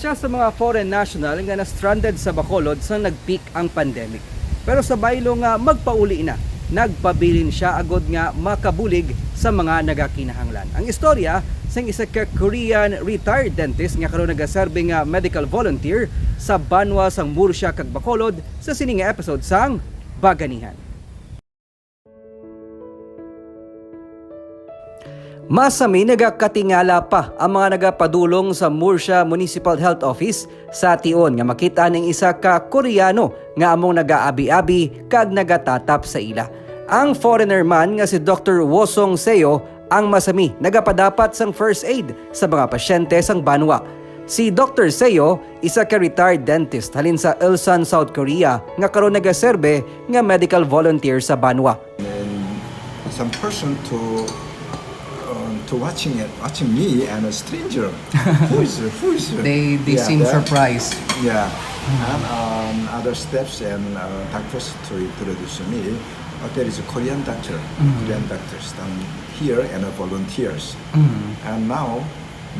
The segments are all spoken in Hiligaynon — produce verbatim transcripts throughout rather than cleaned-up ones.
Sa mga foreign national nga na-stranded sa Bacolod sang nag-peak ang pandemic. Pero sa baylo nga magpauli na, nagpabilin siya agod nga makabulig sa mga nagakinahanglan. Ang istorya sang isa ka Korean retired dentist nga karon nagaserbi nga medical volunteer sa banwa sang Murcia kag Bacolod sa sini nga episode sang Baganihan. Masami nagakatingala pa ang mga nagapadulong sa Murcia Municipal Health Office sa tion nga makit-an ang isa ka Koreano nga among nagaabi-abi kag nagatatap sa ila. Ang foreigner man nga si Doktor Wosong Seo ang masami nagapadapat sang first aid sa mga pasyente sang banwa. Si Doktor Seo, isa ka retired dentist halin sa Ulsan, South Korea, nga karon nagaserbe nga medical volunteer sa banwa. And some person to um, to watching it, watching me and a stranger. Who is who is They they yeah, seem that- surprised. Yeah, and um, other staffs and uh, doctors to introduce me. But there is a Korean doctor, Korean doctors down here and uh, volunteers. And now,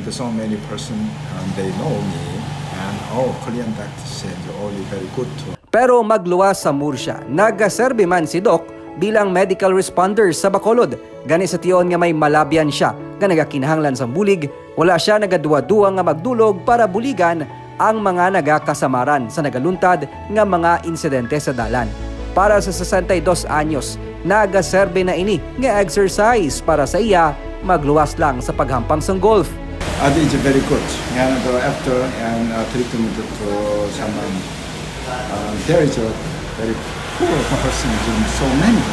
there's so many person um, they know me, and oh, Korean doctors and only very good to Pero magluwas sa Murcia, nagaserbi man si Doc bilang medical responder sa Bacolod. Gani sa tion nga may malabyan siya nga nagakinahanglan sang bulig, wala siya nagaduwa-duwa nga magdulog para buligan ang mga nagakasamaran sa nagaluntad nga mga insidente sa dalan. Para sa sesenta y dos anyos, nagaserbi na ini nga exercise para sa iya magluwas lang sa paghampang sang golf. Uh, it's very good. And uh, after and uh, treatment to someone, uh, there is a very poor person in so many,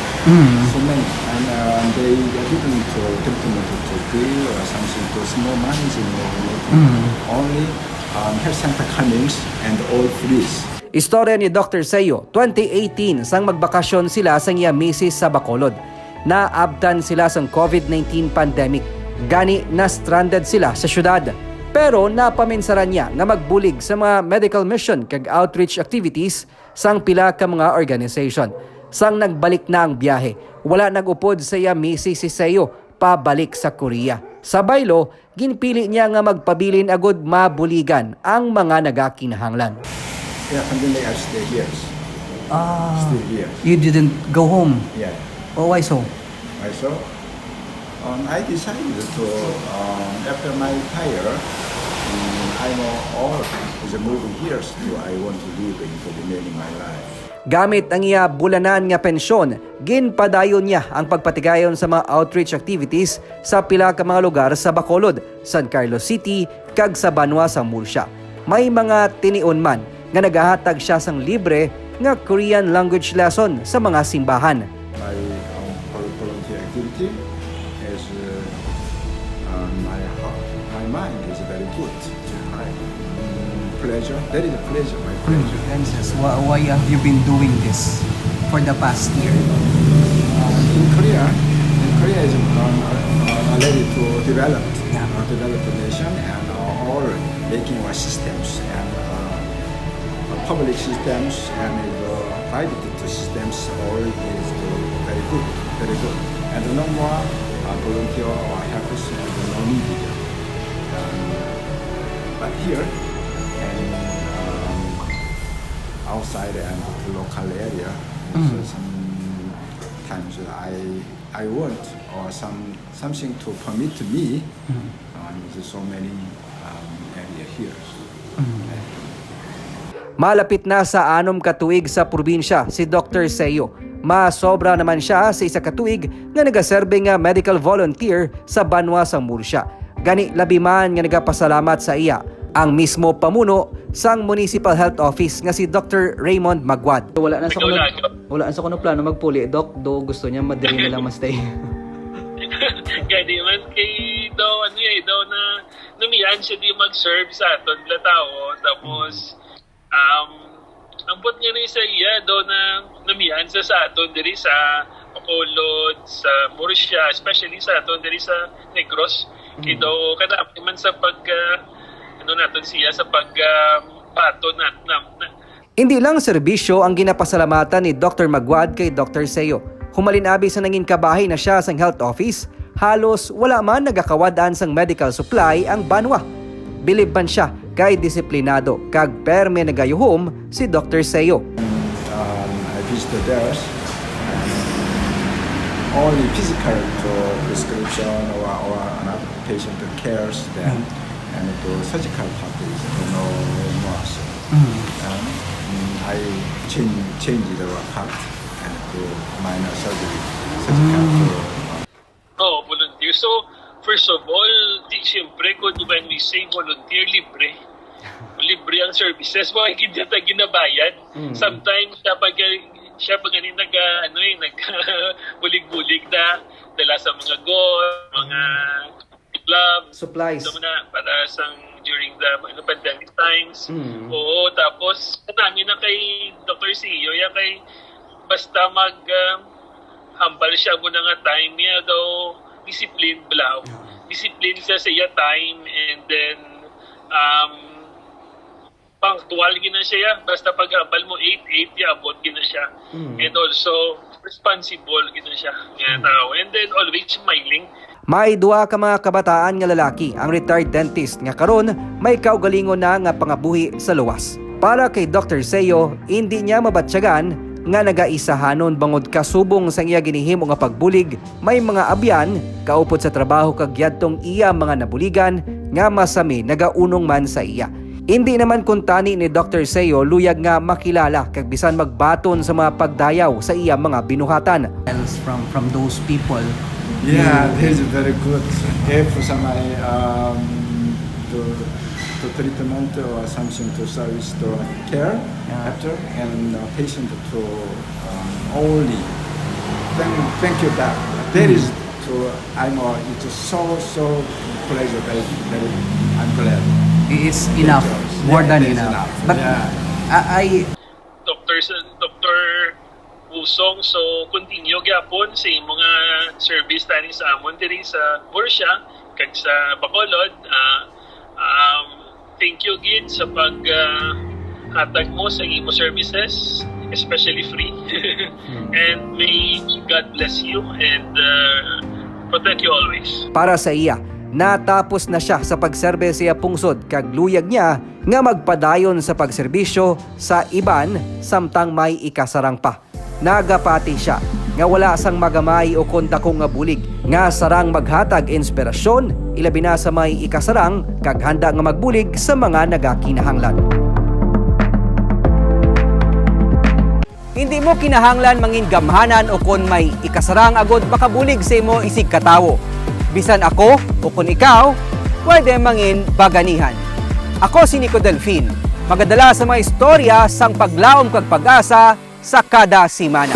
so many, and uh, they didn't uh, treatment to, to pay or something to small money, you know, only um, health center comings and all free. Istorya ni Doktor Seo, twenty eighteen sang magbakasyon sila sang iya misis sa Bacolod. Naabtan sila sang COVID nineteen pandemic, gani na-stranded sila sa syudad. Pero napaminsaran niya nga magbulig sa mga medical mission kag outreach activities sang pila ka mga organisasyon. Sang nagbalik na ang biyahe, wala nag-upod sa iya misis si Seo pabalik sa Korea. Sa baylo, ginpili niya nga magpabilin agud mabuligan ang mga nagakinahanglan. Yeah, pandemic, I stay here. Ah, Still here. You didn't go home. Yeah. Oh, why so? I saw. Um, I decided to, um, after my retire, um, I know all is moving here, so I want to live in the remaining my life. Gamit ang iya bulanan nga pensyon, ginpadayon niya ang pagpatigayon sa mga outreach activities sa pila ka mga lugar sa Bacolod, San Carlos City, kag sa banwa sang Murcia. May mga tinion man nga nagahatag siya sang libre nga Korean language lesson sa mga simbahan. My um, vol- volunteer activity is uh, uh, my heart, my mind is very good. I, mm, pleasure, that is a pleasure, my pleasure. Princess, why, why have you been doing this for the past year? Uh, in Korea, in Korea is um, uh, already to develop, Yeah. uh, develop the nation and uh, all making our systems and uh, uh, public systems and uh, private systems all is uh, very good, very good. And no more uh, volunteer or helpers and no need. Um, but here and um, outside and the local area, so sometimes I I want or some something to permit to me. Um, there's so many um, area here. Malapit na sa anom ka tuig sa probinsya si Doktor Seo. Masobra naman siya sa isa ka tuig nga nagaserbi nga medical volunteer sa banwa sang Murcia. Gani labi man nga nagapasalamat sa iya ang mismo pamuno sang Municipal Health Office nga si Doktor Raymond Magwad. Wala na sa kuno, wala na sa kuno plano magpuli, Doc. Do gusto niya madiri na lang ma-stay. Gani man kay daw ano eh, daw na namian siya di mag-serve sa aton la tao. Tapos, um, ang buot nga ni sa iya, daw na namian sa sa aton diri sa Bacolod, sa Murcia, especially sa aton diri sa Negros. Kay daw kanami man sa pag ah, ano naton siya sa pag ah, baton nat na, na, Hindi lang serbisyo ang ginapasalamatan ni Doktor Magwad kay Doktor Seo. Humalin abi sa nangin kabahin na siya sang health office, halos wala man nagakawad-an sang medical supply ang banwa. Bilib man siya kay disiplinado kag perme nagayuhom si Doctor Seo. Um, I visited theirs. Only physical to prescription or, or another patient cares them, and to surgical part is no more. So, um, I change change the part and to minor surgery, surgical to Oo, volunteer. So, first of all, di, siyempre, kung when we say volunteer, libre. Libre ang services. Mga hindi na tayo ginabayad. Sometimes, siya pag, siya pag ganun nag, ah, ano eh, nag bulig-bulig na, dala sa mga goal, mga gloves. Supplies. Alam mo na, para sa during the ano, pandemic times. Mm. Oo, tapos, namin na kay Doctor Seo, ya kay basta mag ah, hambal siya mo na nga time niya daw discipline bala. Discipline siya sa iya time and then um, punctual gina siya ya. Basta paghambal mo eight, eight ya abot gina siya. And also responsible gina siya nga tao. And then always smiling. May duha ka mga kabataan nga lalaki ang retired dentist nga karon may kaugalingon na nga pangabuhi sa luwas. Para kay Doctor Seo, hindi niya mabatyagan nga nagaisahanon bangod kasubong sang iya ginihimo nga pagbulig, may mga abyan, kaupod sa trabaho kag yadtong iya mga nabuligan nga masami nagaunong man sa iya. Indi naman kuntani ni Doctor Seo luyag nga makilala kag bisan magbaton sa mga pagdayaw sa iya mga binuhatan. From from those people. Yeah, this is very good. If somebody um, to, to treatment or something to service to care after and uh, patient to um, only thank, thank you that there is to I'm uh, it's so so pleasure that, that I'm glad. It's enough, more than enough. But Yeah. I, I Doctor Doctor Usong, so continue gyapon sa imo nga service tani sa amon diri sa Murcia kag sa Bacolod. Ah, um, thank you gid sa pag ah, hatag mo sa imo services, especially free. And may God bless you and uh, protect you always. Para sa iya, natapos na siya sa pagserbe sa iya pungsod kag luyag niya nga magpadayon sa pagserbisyo sa iban samtang may ikasarang pa. Nagapati siya nga wala sang magamay ukon dako nga bulig nga sarang maghatag inspirasyon, ilabi na sa may ikasarang kag handa nga magbulig sa mga nagakinahanglan. Hindi mo kinahanglan mangin gamhanan ukon may ikasarang agod makabulig sa imo isig katawo. Bisan ako ukon ikaw, pwede mangin baganihan. Ako si Nico Delfin, magadala sa mga istorya sang paglaom kag pag-asa sa kada semana.